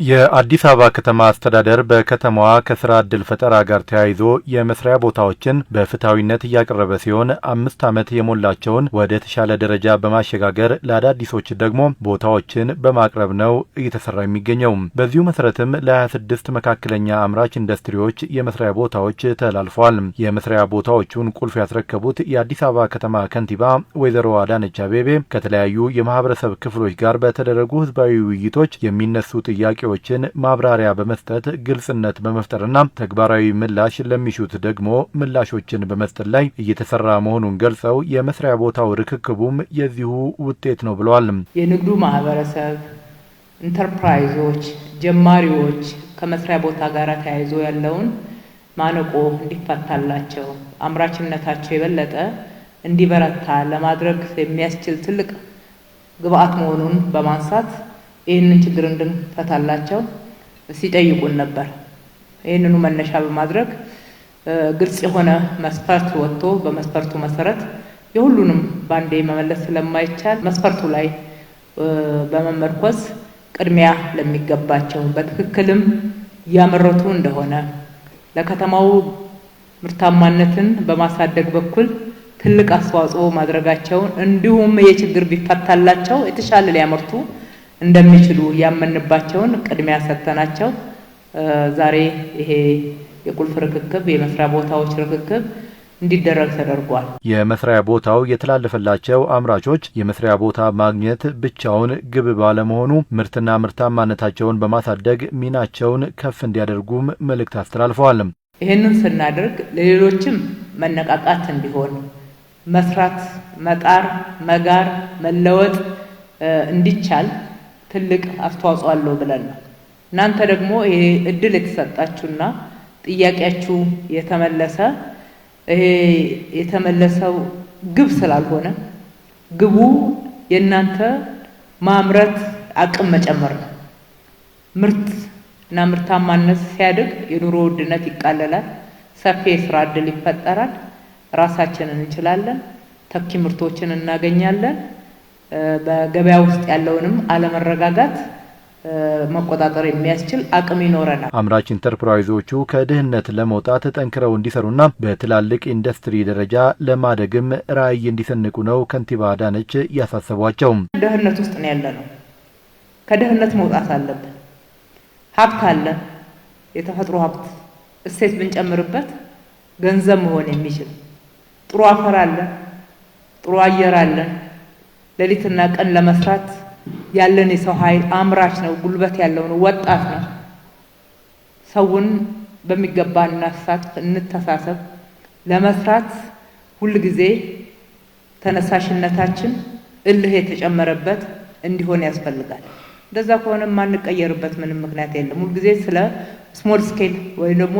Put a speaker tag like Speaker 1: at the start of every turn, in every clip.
Speaker 1: የአዲስ አበባ ከተማ አስተዳደር በከተማዋ ከስራ ዕድል ፈጠራ ጋር ተያይዞ የመስሪያ ቦታዎችን በፍትሐዊነት እያቀረበ ሲሆን፣ 5 ዓመት የሞላቸውን ወደ ተሻለ ደረጃ በማሸጋገር ለአዳዲሶች ደግሞ ቦታዎችን በማቅረብ ነው እየተሰራ የሚገኘው። በዚሁ መሰረትም ለ26 መካከለኛ አምራች ኢንዱስትሪዎች የመስሪያ ቦታዎች ተላልፈዋል። የመስሪያ ቦታዎቹን ቁልፍ ያስረከቡት የአዲስ አበባ ከተማ ከንቲባ ወይዘሮ አዳነች አቤቤ ከተለያዩ የማህበረሰብ ክፍሎች ጋር በተደረጉ ህዝባዊ ውይይቶች የሚነሱ ጥያቄዎችን ማብራሪያ በመስጠት ግልጽነት በመፍጠርና ተግባራዊ ምላሽ ለሚሹት ደግሞ ምላሾችን በመስጠት ላይ እየተሰራ መሆኑን ገልጸው፣ የመስሪያ ቦታው ርክክቡም የዚሁ ውጤት ነው ብለዋል።
Speaker 2: የንግዱ ማህበረሰብ፣ ኢንተርፕራይዞች፣ ጀማሪዎች ከመስሪያ ቦታ ጋር ተያይዞ ያለውን ማነቆ እንዲፈታላቸው፣ አምራችነታቸው የበለጠ እንዲበረታ ለማድረግ የሚያስችል ትልቅ ግብአት መሆኑን በማንሳት ይህንን ችግር እንድንፈታላቸው ሲጠይቁን ነበር። ይህንኑ መነሻ በማድረግ ግልጽ የሆነ መስፈርት ወጥቶ በመስፈርቱ መሰረት የሁሉንም ባንዴ መመለስ ስለማይቻል መስፈርቱ ላይ በመመርኮዝ ቅድሚያ ለሚገባቸው፣ በትክክልም እያመረቱ እንደሆነ፣ ለከተማው ምርታማነትን በማሳደግ በኩል ትልቅ አስተዋጽኦ ማድረጋቸውን፣ እንዲሁም የችግር ቢፈታላቸው የተሻለ ሊያመርቱ እንደሚችሉ ያመንባቸውን ቅድሚያ ሰጥተናቸው ዛሬ ይሄ የቁልፍ ርክክብ፣ የመስሪያ ቦታዎች ርክክብ እንዲደረግ ተደርጓል።
Speaker 1: የመስሪያ ቦታው የተላለፈላቸው አምራቾች የመስሪያ ቦታ ማግኘት ብቻውን ግብ ባለመሆኑ ምርትና ምርታማነታቸውን በማሳደግ ሚናቸውን ከፍ እንዲያደርጉም መልእክት አስተላልፈዋል።
Speaker 2: ይህንን ስናደርግ ለሌሎችም መነቃቃት እንዲሆን፣ መስራት፣ መጣር፣ መጋር፣ መለወጥ እንዲቻል ትልቅ አስተዋጽኦ አለው ብለን ነው። እናንተ ደግሞ ይሄ እድል የተሰጣችሁና ጥያቄያችሁ የተመለሰ፣ ይሄ የተመለሰው ግብ ስላልሆነ ግቡ የእናንተ ማምረት አቅም መጨመር ነው። ምርት እና ምርታማነት ሲያድግ የኑሮ ውድነት ይቃለላል፣ ሰፊ የስራ እድል ይፈጠራል፣ ራሳችንን እንችላለን፣ ተኪ ምርቶችን እናገኛለን። በገበያ ውስጥ ያለውንም አለመረጋጋት መቆጣጠር የሚያስችል አቅም ይኖረናል።
Speaker 1: አምራች ኢንተርፕራይዞቹ ከድህነት ለመውጣት ጠንክረው እንዲሰሩና በትላልቅ ኢንዱስትሪ ደረጃ ለማደግም ራዕይ እንዲሰንቁ ነው ከንቲባ አዳነች ያሳሰቧቸው።
Speaker 2: ድህነት ውስጥ ነው ያለነው። ከድህነት መውጣት አለብን። ሀብት አለን። የተፈጥሮ ሀብት እሴት ብንጨምርበት ገንዘብ መሆን የሚችል ጥሩ አፈር አለን፣ ጥሩ አየር አለን። ሌሊትና ቀን ለመስራት ያለን የሰው ኃይል አምራች ነው፣ ጉልበት ያለው ነው፣ ወጣት ነው። ሰውን በሚገባ እናሳትፍ፣ እንተሳሰብ። ለመስራት ሁል ጊዜ ተነሳሽነታችን እልህ የተጨመረበት እንዲሆን ያስፈልጋል። እንደዛ ከሆነ የማንቀየርበት ምንም ምክንያት የለም። ሁልጊዜ ስለ small scale ወይም ደግሞ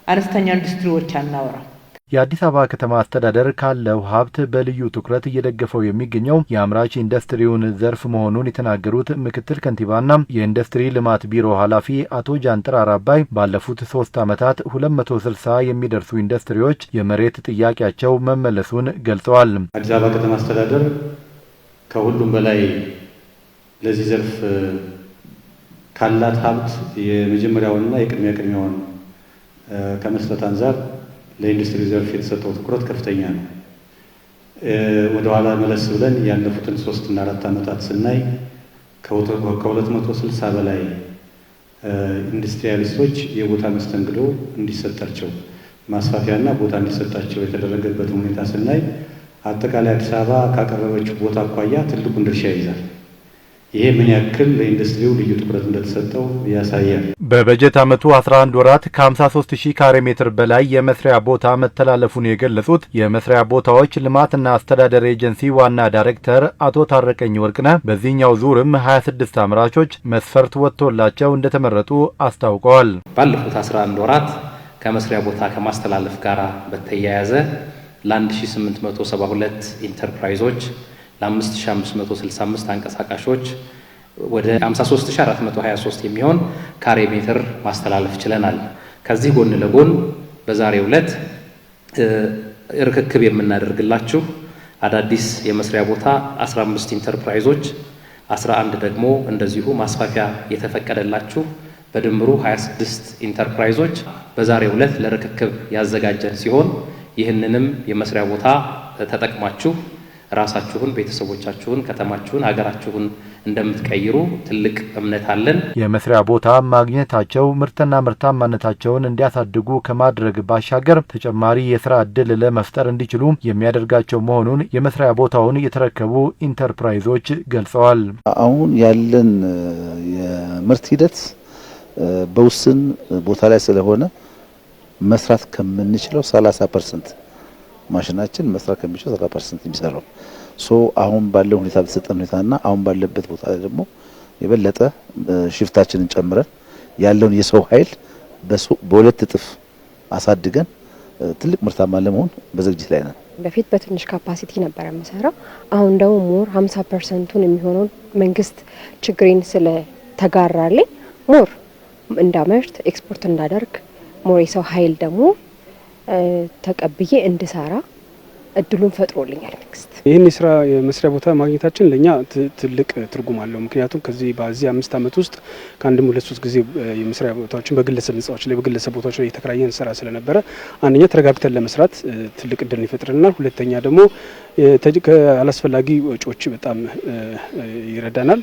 Speaker 2: አነስተኛ ኢንዱስትሪዎች አናወራም።
Speaker 1: የአዲስ አበባ ከተማ አስተዳደር ካለው ሀብት በልዩ ትኩረት እየደገፈው የሚገኘው የአምራች ኢንዱስትሪውን ዘርፍ መሆኑን የተናገሩት ምክትል ከንቲባና የኢንዱስትሪ ልማት ቢሮ ኃላፊ አቶ ጃንጥራር አባይ ባለፉት 3 ዓመታት 260 የሚደርሱ ኢንዱስትሪዎች የመሬት ጥያቄያቸው መመለሱን ገልጸዋል።
Speaker 3: አዲስ አበባ ከተማ አስተዳደር ከሁሉም በላይ ለዚህ ዘርፍ ካላት ሀብት የመጀመሪያውንና የቅድሚያ ቅድሚያውን ከመስጠት አንጻር ለኢንዱስትሪ ዘርፍ የተሰጠው ትኩረት ከፍተኛ ነው። ወደኋላ መለስ ብለን ያለፉትን 3 እና 4 ዓመታት ስናይ ከ260 በላይ industrialist ኦች የቦታ መስተንግዶ እንዲሰጣቸው፣ ማስፋፊያና ቦታ እንዲሰጣቸው የተደረገበትን ሁኔታ ስናይ አጠቃላይ አዲስ አበባ ካቀረበችው ቦታ አኳያ ትልቁን ድርሻ ይይዛል። ይሄ ምን ያክል ለኢንዱስትሪው ልዩ ትኩረት እንደተሰጠው ያሳያል።
Speaker 1: በበጀት ዓመቱ 11 ወራት ከ53 ሺህ ካሬ ሜትር በላይ የመስሪያ ቦታ መተላለፉን የገለጹት የመስሪያ ቦታዎች ልማትና አስተዳደር ኤጀንሲ ዋና ዳይሬክተር አቶ ታረቀኝ ወርቅነህ በዚህኛው ዙርም 26 አምራቾች መስፈርት ወጥቶላቸው እንደተመረጡ አስታውቀዋል።
Speaker 4: ባለፉት 11 ወራት ከመስሪያ ቦታ ከማስተላለፍ ጋር በተያያዘ ለ1872 ኢንተርፕራይዞች፣ ለ5565 አንቀሳቃሾች ወደ 53423 የሚሆን ካሬ ሜትር ማስተላለፍ ችለናል። ከዚህ ጎን ለጎን በዛሬው ዕለት ርክክብ የምናደርግላችሁ አዳዲስ የመስሪያ ቦታ 15 ኢንተርፕራይዞች፣ 11 ደግሞ እንደዚሁ ማስፋፊያ የተፈቀደላችሁ በድምሩ 26 ኢንተርፕራይዞች በዛሬው ዕለት ለርክክብ ያዘጋጀን ሲሆን ይህንንም የመስሪያ ቦታ ተጠቅማችሁ ራሳችሁን፣ ቤተሰቦቻችሁን፣ ከተማችሁን፣ ሀገራችሁን እንደምትቀይሩ ትልቅ እምነት አለን።
Speaker 1: የመስሪያ ቦታ ማግኘታቸው ምርትና ምርታማነታቸውን እንዲያሳድጉ ከማድረግ ባሻገር ተጨማሪ የስራ ዕድል ለመፍጠር እንዲችሉ የሚያደርጋቸው መሆኑን የመስሪያ ቦታውን የተረከቡ ኢንተርፕራይዞች ገልጸዋል።
Speaker 5: አሁን ያለን የምርት ሂደት በውስን ቦታ ላይ ስለሆነ መስራት ከምንችለው 30%፣ ማሽናችን መስራት ከሚችለው 30% የሚሰራው። So አሁን ባለው ሁኔታ፣ በተሰጠን ሁኔታና አሁን ባለበት ቦታ ላይ ደግሞ የበለጠ shift ኣችንን ጨምረን ያለውን የሰው ኃይል በሁለት እጥፍ አሳድገን ትልቅ ምርታማ ለመሆን በዝግጅት ላይ ነን።
Speaker 6: በፊት በትንሽ capacity ነበር የምሰራው። አሁን ደግሞ more 50%ቱን የሚሆነው መንግስት ችግሬን ስለተጋራልኝ more እንዳመርት፣ ኤክስፖርት እንዳደርግ፣ more የሰው ኃይል ደግሞ ተቀብዬ እንድሰራ እድሉን ፈጥሮልኛል መንግስት።
Speaker 7: ይህን የስራ የመስሪያ ቦታ ማግኘታችን ለእኛ ትልቅ ትርጉም አለው። ምክንያቱም በዚህ 5 ዓመት ውስጥ ከአንድም ሁለት ሶስት ጊዜ የመስሪያ ቦታዎችን በግለሰብ ህንጻዎች ላይ፣ በግለሰብ ቦታዎች ላይ የተከራየን ስራ ስለነበረ አንደኛ ተረጋግተን ለመስራት ትልቅ እድልን ይፈጥርልናል። ሁለተኛ ደግሞ ከአላስፈላጊ ወጪዎች በጣም ይረዳናል።